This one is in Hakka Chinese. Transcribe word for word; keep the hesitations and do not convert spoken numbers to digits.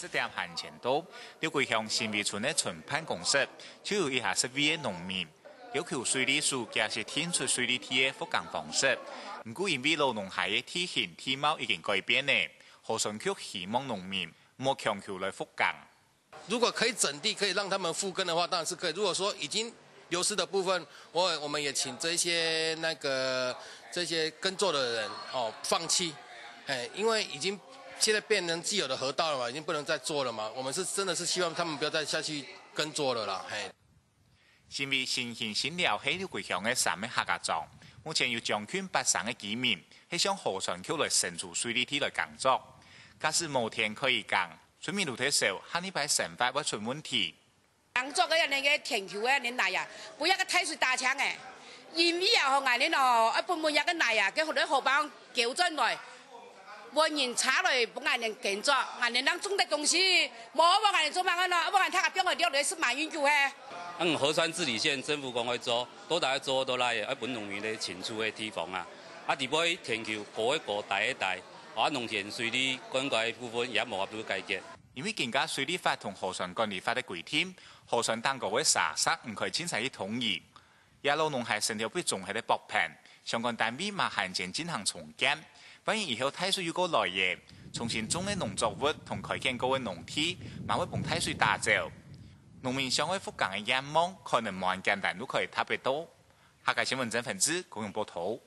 十點還前到，六龜鄉新圍村个村辦公室就有一下十位个農民要求水利署解釋定出水利地个復耕方式。毋過因為老農垤个地形地貌已經改變了，河川局希望農民莫強求來復耕。如果可以整地，可以讓他們復耕的話，當然是可以。如果說已经流失的部分，我我们也请这些那个这些耕作的人哦放弃，哎，因为已经现在变成既有的河道了嘛，已经不能再做了嘛。我们是真的是希望他们不要再下去耕作了啦，嘿。因為新興新寮係六龜鄉个三个客家庄，目前有將近八成个居民係向河川局來申請水利地來耕作。假使無田可以耕，村民路頭愁下二擺生活會出問題。 耕作个恁个田坵个恁个泥啊，分這个大水打淨个。因為啊吼，𠊎等哦，愛分分這个泥啊，該河河壩勼轉來，換人車來分𠊎等耕作，𠊎等正種得東西，無分𠊎等做麼个咯，分𠊎等大家放个了來食馬英九嘿。嗯，河川治理线政府講愛做，都大家做都來个，愛分農民咧清楚个地方啊。啊，底背田坵高个高，低个低，啊，農田水利灌溉部分也無法度解決。 因為根據水利法同河川管理法个規定，河川頂高个沙石毋可以凊彩去通營。這老農垤承頭壁總係个薄片，相關單位嘛還正進行重建。萬一以後大水又過來了，重新種个農作物同開墾過个農地，嘛會分大水打走。農民想愛復耕个願望，可能無恁簡單就可以達得到。客家新聞曾文志，高雄報導。